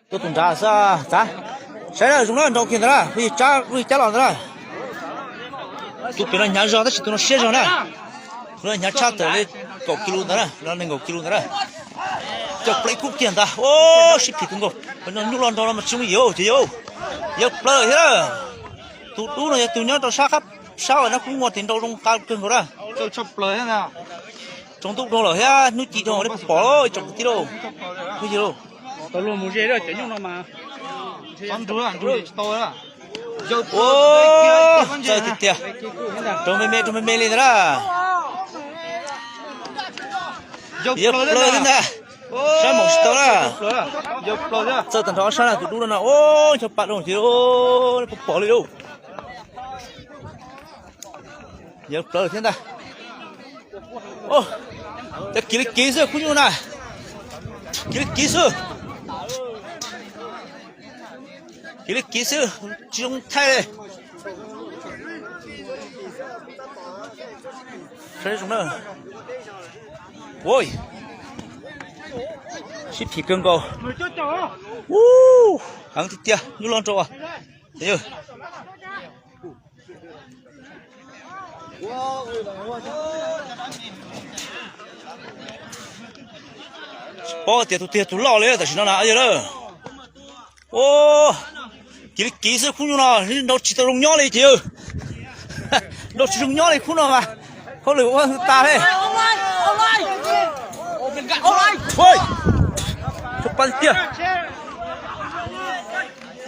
Tuaj tus nrad xwb, txav. Saib na, zoo na, nrau kiag ntawd na, lub yig cab los ntawd na. Tus pem no hnyav zog tab sis tus no siab zog na. Tus no hnyav tshaj tawm li kaum kis lus ntawd na, los nees nkaum kis lus ntawd na. Coj plaws kub kiag ntag, sib phim kawg nkaus. Nyuj loj nrau no mas tsis yooj yim ces yawg, yawg plaws thiab na. Tus dub no yog tus nyob rau sab qab, sab uas no kuj muaj tis nrau zoo qab kawg nkaus na. Tsaus ntuj dhau lawm thiab hnub ci dhau li pom tsoom kwv tij lauj. Hnub ci lauj. Ua, txawj tiag tiag. Raug me me, raug me me li ntawd na. Yawg plaws thiab ntag. Sab moom tsis tau na. Txawj tag nrho ob sab na, tus dub no na, ua, ncho pa dhau ces pom li lauj. Yawg plaws thiab ntag. Cov kiv li kiv xwb khub nyuj na. Kiv li kiv xwb. Kiv li kiv xwb, tsis zoo thaij li. Sib phim kawg nkaus. Heev tiag tiag, nyuj loj nrau. Tsis paub tias tus twg yog tus loj li tam sim no na yawg lawm. Ua, kiv li kiv xwb khub nyuj no, nrau tsis tau zoo nyob li ces yawg. Nrau tsis zoo nyob li khub no mas hauj lwm ua tas li. Tshua pa tiag.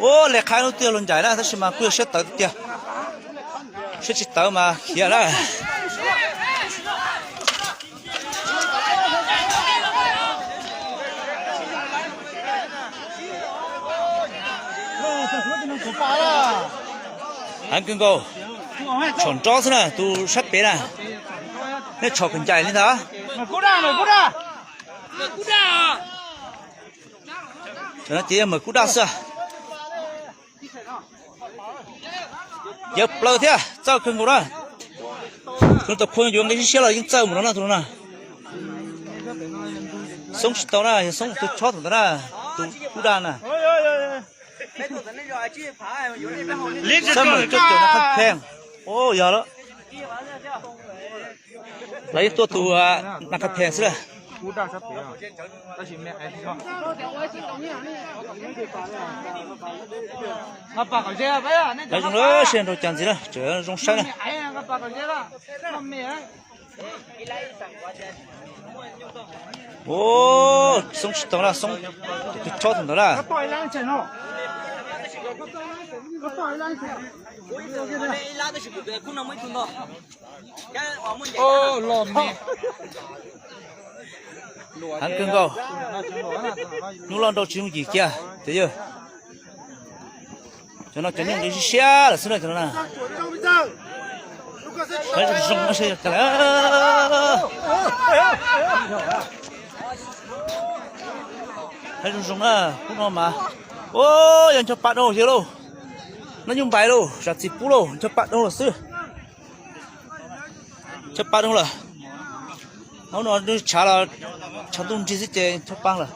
Ua, le qhai lub twg los ncaim na tab sis mas kuj yog siab tawv tiag. Siab tsis tawv mas khiav na. Heev kawg nkaus. Tshom nrob xwb na tus sab pem na. Nej tshom kom ncaim li ntag. Ces yog mawm kub daj xwb. Yawg plaws thiab txawj kawg nkaus na. Tus tau khua yuav nqi siab siab los yeej txawj mus no na tus no na. Xoob tsis tau na, yog xoob tus chob thaum ntawd na, tus kub daj na. Xab mem coj caum na qhab pheej. Yog lawm. Lawv yeej tuaj tus na qhab pheej xwb na. Lawv zoo lawm, seb nrau cas ntxiv na, tseem zoo saib na. Ua, xoob tsis tau na, xoob tus chob thaum ntawd na. Heev kawg nkaus. Nyuj loj nrau tsis yooj yim kiag cov yawg. Cov no cov nyuj nqi siab siab lawm xwb na cov no na. Zoo zoo na, zoo zoo na, khub no mas. Ua, yog ncho pa dhau yawg lauj. Noj nyuj npais lauj, zam txim pub lauj, ncho pa dhau lawm xwb. Ncho pa dhau lawm. Hauv no tshav los tshav ntuj nrig xwb ces ncho pa lawm.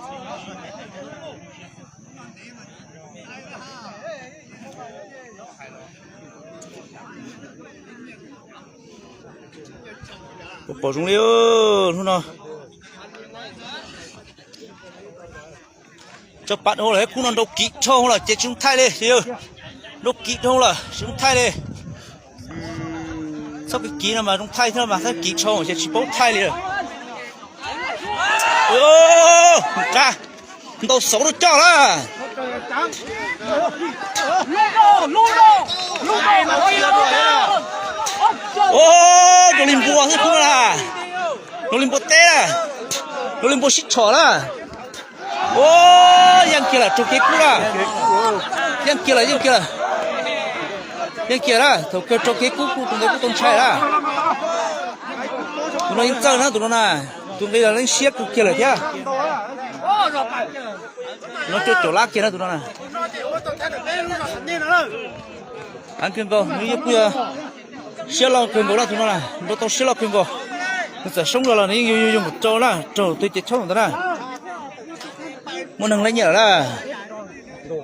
Pom zoo li hnub no. Tso pa dhau lawm, khub no nrau kiv dhau lawm ces tsis zoo thaij li. Nrau kiv dhau lawm tsis zoo thaij li. Txhob kiv no mas zoo thaij thiab mas txhob kiv dhau ces tsis paub thaij li. Nqa ntau xauv rau coj lawm. Ua, zoo li npua xwb khub no na. Zoo li npua teb na. Zoo li npua sib tshom na. Ua, yeej kiag lawm, raug kev kub na. Yeej kiag lawm, yeej kiag lawm. Yeej kiag na, thaum kawg raug kev kub kuj tus ntawd kuj tau ntshai na. Tus no yeej txawj na tus no na. Tus nqi los yeej siab kawg kiag lawm thiab. Tus no cuaj caum lab kiag na tus no na. Heev kawg nkaus, nws yeej kuj yog siab loj kawg nkaus na tus no na, nrau tau siab loj kawg nkaus. Nws txawm soob zog los nws yeej yuag yuag yuag npaum rau na, raug twg ces chob ntawd na. Muaj neeg lab nyiaj lawm na. ntuj.